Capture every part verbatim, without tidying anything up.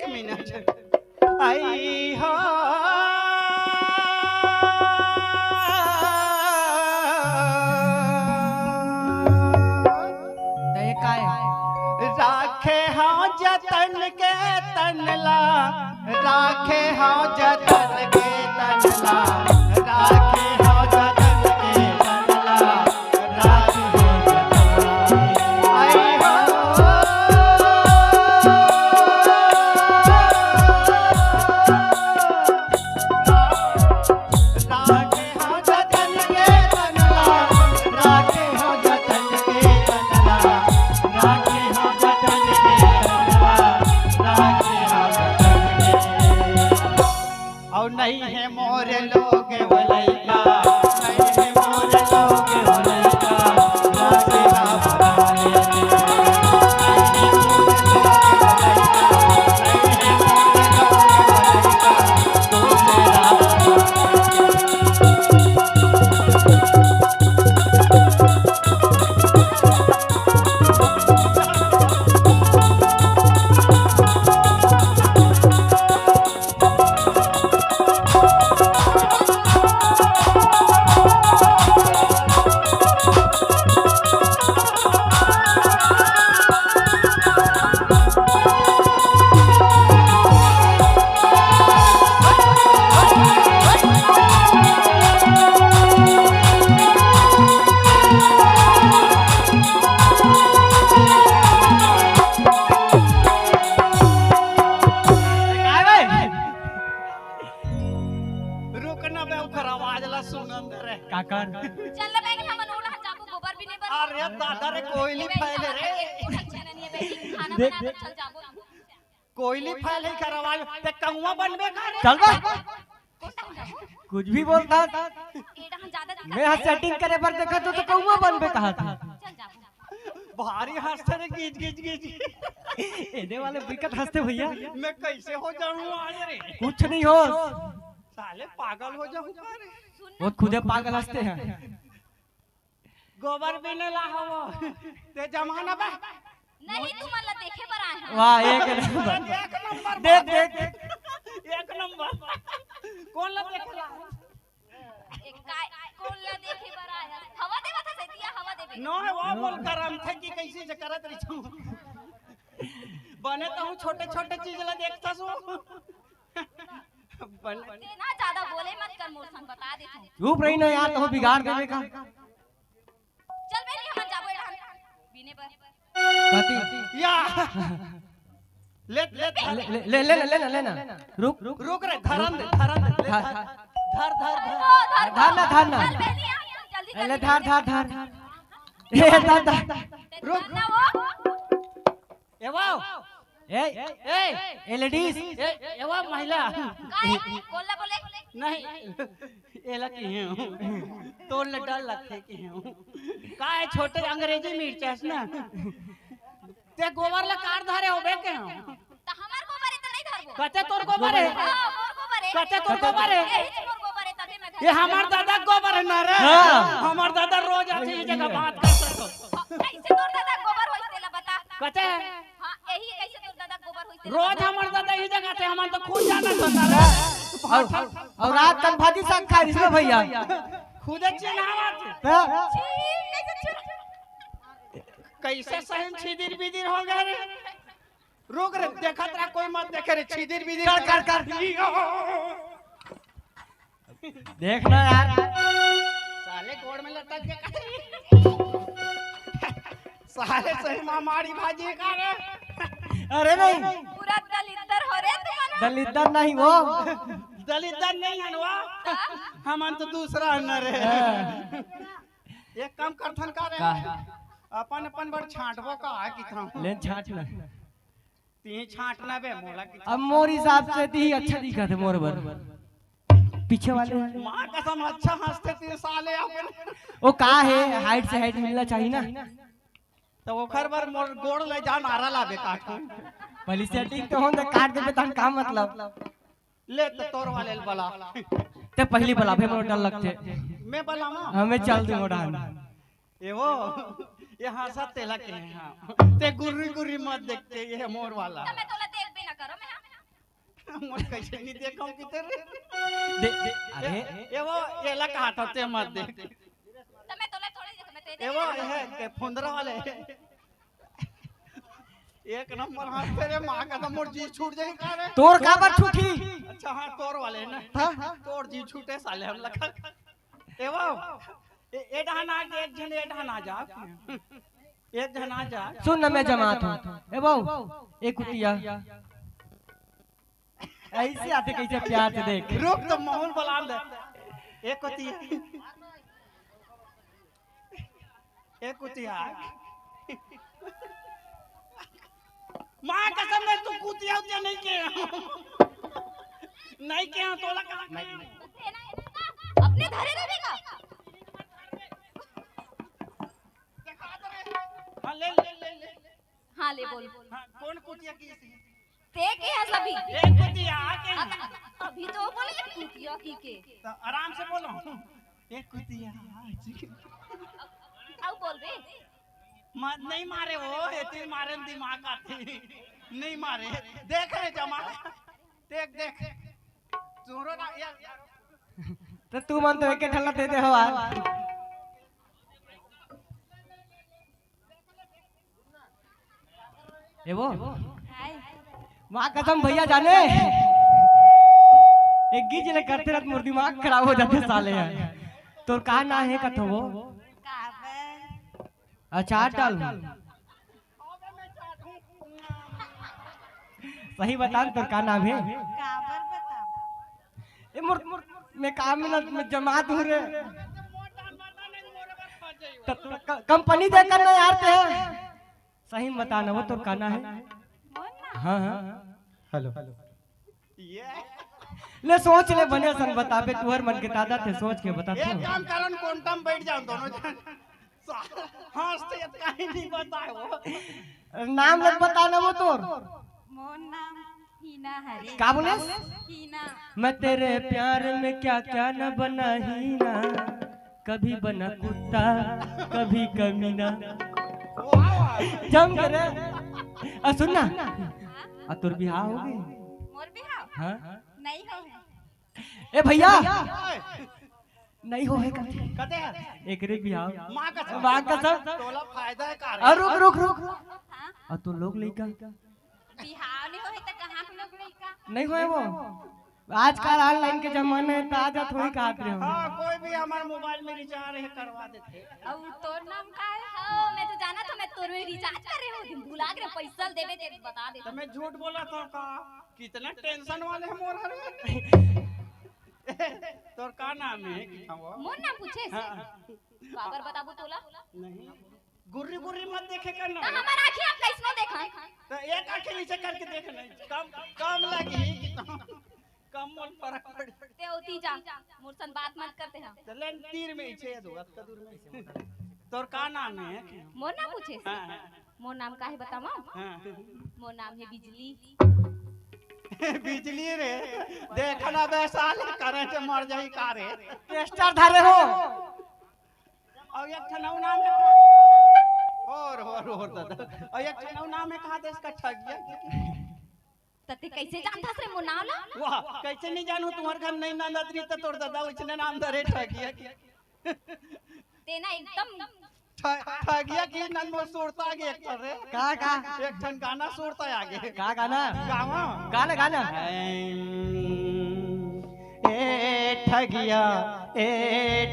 एक मिनट। आई हो। त ये काय? राखे हव जतन के तन ला, राखे हव जतन के तन ला, राखे हव जतन के तन ला, राखे हव जतन के। आई हो। राखे हव जतन के तन ला, राखे हव जतन के तन ला, राखे हव जतन के तन ला, राखे हव जतन के। अउ नहीं हे मोर लोग वो लइका, नहीं हे मोर लोग वो लइका, राखे हव जतन के। रुक ना बे, ओकर आवाज ला सुनन दे रे। काकर? चल ना बे, हमन ओला जाबो, गोबर भी नहीं बर। अरे दादा रे, कोयली फैले रे। अच्छा नहीं है बे, खाना देख, बना के देख। चल जाबो। कोयली फैले कर आवाज, ते कौवा बनबे का रे? चल बे। कुछ भी बोलता। एडा हम ज्यादा मैं यहाँ सेटिंग करे बर देखा तो, तो कौवा बनबे कहा था। चल जाबो। भारी हंसते रे, गिज, गिज, गिज। एदे वाले बिकट हंसते भैया। मैं कैसे हो जाऊं आज रे? कुछ नहीं हो। साले पागल हो जाऊं का रे? वो खुदे पागल हंसते हैं। गोबर भी नहीं ला हवो। ते जमाना बा। नहीं, तुमन ला देखे बर आए हैं। वाह, एक नंबर। एक नंबर देख, बा। देख। एक नंबर। कौन ला देखे ला? एक काय, कौन ला देखे बर आए हैं? हवा देवा था सैतिया, हवा देवे। नो है वो बोल करम थे कि कैसे जे करत रही छू। बने तो हूँ छोटे-छोटे चीज ला देखता सू। बने। ते ना ज्यादा बोले मत कर मोर संग, बता देथों। चुप रही ना यार, तहूँ बिगाड़ देबे का। चल बे, हमन जाबो एडहन बीने बर। कति? या। ले, ले, ले, ले, ले, ले ना, ले ना, ले ना। रुक। रुक रे, धरन दे, धरन दे। ले, हाँ। धर, धर, धर, धर। ओ, धर, धर ना, धर ना। चल बे, आ, जल्दी, ए, ले, जल्दी, धर, जल्दी। धर, धर। ए, धर, धर। ते रुक। धर ना वो। ए, वाओ। ए, ए, ए, लेडीज। ए, ए, वाओ, महिला। काय? कोन ला बोले? नहीं, एला की हूँ। तोर ले डर लगथे की हूँ। काय छोटे अंग्रेजी मिर्चा हस ना? ते गोबर ला कार धरे होबे के हूँ। त हमार गोबर है त नहीं धरबो। कते तोर गोबर है? हाँ, मोर गोबर है। कते तोर गोबर है? यही तो मोर गोबर है, तभी मैं घर ये हमार दादा गोबर है ना रे? हाँ। हमार दादा रोज आथे ये जगह बात करथे। कैसे तोर दादा गोबर होइस तेला बता। कते? हाँ, यही कैसे तोर दादा गोबर होइस तेला रोज बता। हमार दादा ये जगह थे, हमन तो खुद जाना था साला। और, और रात कन भाजी साग खाए इसमें भैया। खुदे चिन्हावत। हाँ। छी, कैसे छी? कैसे सहन छिदिर बिदिर हो गए रे? रुक रे, देखत रहा, कोई मत देखे रे, छिदिर बिदिर कर, कर, कर। देखना यार। साले गोड़ में लटक के। साले सही मामाड़ी भाजी का रे। अरे नहीं। पूरा दलिद्दर हो रे तुमन। दलिद्दर नहीं वो। दलिद्दर नहीं है वो। हमन तो दूसरा है ना रे। हाँ। एक काम करथन का रे? का? अपन, अपन बर छांटबो का, आ की था। ले छांट ना। तीन छांटना बे मोला की। अब मोर हिसाब से ती अच्छा दिखत है मोर बर। पीछे वाले। माँ कसम अच्छा हंसते ती साले अपन। वो का है, हाइट से हाइट मिलना चाहिए ना। तो ओखर बर मोर गोड़ ले जा नारा लाबे काट। पहली सेटिंग तो होन दे काट देबे तहन का मतलब? ले तो तोर वाले ल बला। ते पहली बला, फिर मोर डर लगते। मैं बला ना। हाँ, मैं चल दूँ उड़ान। ए वो, ये हंसा तेला के हैं, हाँ। ते गुर्री गुर्री मत देखते, ये मोर वाला। तो मैं तोला देख भी ना करो, मैं हाँ। मोर कइसे नहीं देखा हूँ किते रे। दे, दे, अरे। ए वो, एला कहा था ते मत देख। तो मैं तोला थोड़ी देख, मैं तो ए वो, ये है के फुंदरा वाले। एक नंबर हाथ तेरे माँ का तो मोर जी छूट जाए का रे। तोर काबर छूटी? अच्छा हाँ, तोर वाले ना। हाँ? तोर जी छूटे साले हम लगा। ए वो, ए, ए डहान आ, एक झन ए डहान आ जा। एक झन आ जा। सुन ना, मैं जमात हूँ। ए वो, ए कुतिया। ऐसे आते कैसे प्यार से देख। रुक तो माहौल बलान दे। ए कुतिया। ए कुतिया। माँ कसम, मैं तू कुतिया उतिया नहीं के। नहीं के, तोला कहाँ के? अपने धरे रहेगा। हाँ, ले, ले, ले, ले। हाँ, ले बोल। हाँ, कौन कुतिया की थी? ते के हस अभी? ए कुतिया, के? अब, अभी तो बोले ये कुतिया की के। तो आराम से बोलो। ए कुतिया। अब बोल बे। म-, नहीं मारे वो, इतनी मारे न दिमाग आती। नहीं मारे। देख रे जमा। देख, देख। जोरो ना, यार। तो तू मन तो एक ठल्ला दे दे हवा। ए वो? हाय। माँ कसम भैया जाने। एक गीत ले करते रहत मोर दिमाग खराब हो जाते साले यार। तोर का नाम है कथो वो? काबर? अचार डाल। सही बता, तोर का नाम है? काबर बता? ए मोर, मोर, मैं काम में ना, मैं जमात हूँ रे। त-, त-, क-, कंपनी देखकर ना यार ते। सही में बता ना, वो तोर का नाम है? मोर नाम? हाँ, हाँ। हेलो। ये ले सोच ले, बने सन बताबे, तुहर मन के दादा ते सोच के बता एक तू। काम करन, कोंटा में बैठ जाओ दोनों जन। हंस तो इतना ही नहीं बताए वो। नाम लग बता ना वो तोर। मोर नाम हीना हरे। का बोले? हीना। मैं तेरे प्यार में क्या क्या न बना हीना, कभी बना कुत्ता, कभी कमीना। जम के रे। आ सुन ना, हाँ? आ तोर बिहाव हो गए? मोर बिहाव? हाँ? नहीं हो है। ए भैया, नहीं हो है कथे। कथे है? एकरे बिहाव। माँ कसम। माँ कसम। तोला फायदा है का रे? अरे रुक, रुक, रुक। हाँ? आ तो लोग लइका? बिहाव नहीं हो है तो कहाँ के लोग लइका? नहीं होए वो। आजकल online के जमाना है, ताजा थोड़ी कहत रहे हो। हाँ, कोई भी हमारे mobile में recharge है, करवा देते। अब तोर नाम का है? हाँ, मैं तो जाना था, मैं तोर में recharge कर रहे हो, दिन भुला के पैसा देवे ते बता दे। तो मैं झूठ बोला था का? कितना tension वाले हैं मोर हरे। तोर का नाम है? मोर नाम पूछे से? हाँ। काबर बताबो तोला? नहीं। गुर्री गुर्री मत देखे कर ना। तो हमार आँखी आप कैसनो देखा? तो एक आँखी नीचे करके देख नहीं। कम, कम लगी कि तो कम मोल फरक पड़ी। ते ओती जा, मोर सन बात मत करते हैं। तो लेन तीर में ही छेद हो, अतका दूर में। तोर का नाम है? मोर नाम पूछे? हाँ, हाँ। मोर नाम का है बतावा? हाँ। मोर नाम है बिजली। बिजली रे, देखना बे साले, करंट मर जाई का रे? Tester धरे हो। और एक ठन अउ नाम है। और, और, और दादा। और एक ठन अउ नाम है, कहा देश का ठगिया। त ते कैसे जानथस रे मोर नाम ला? वाह, कैसे नहीं जानू? तुम्हारे घर नहीं नाम दादरी तो तोर दादा उसने नाम धरे ठगिया। ते ना एकदम ठ-, ठगिया की नन मोर सुरता आगे एक ठन रे। का, का? एक ठन गाना सुरता आगे। का गाना? गावा। गाना, गाना। ए ठगिया, ए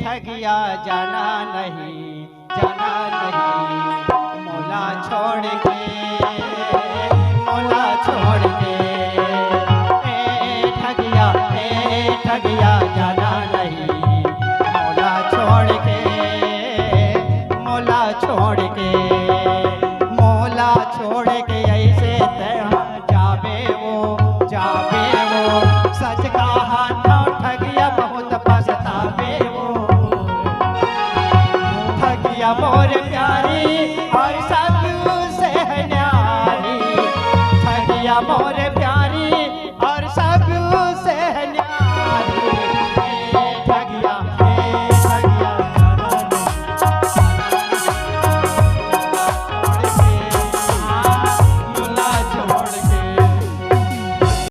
ठगिया, जाना नहीं, जाना नहीं, मोला छोड़ के, मोला छोड़ के। ए ठगिया, ए ठगिया, जाना नहीं, मोला छोड़ के, मोला छोड़ के, मोला छोड़ के ऐसे तैं जाबे वो, जाबे वो, सच कहा था ठगिया बहुत पछताबे वो। ठगिया मोर प्यारी और सबसे न्यारी, ठगिया मोर प्यारी और सब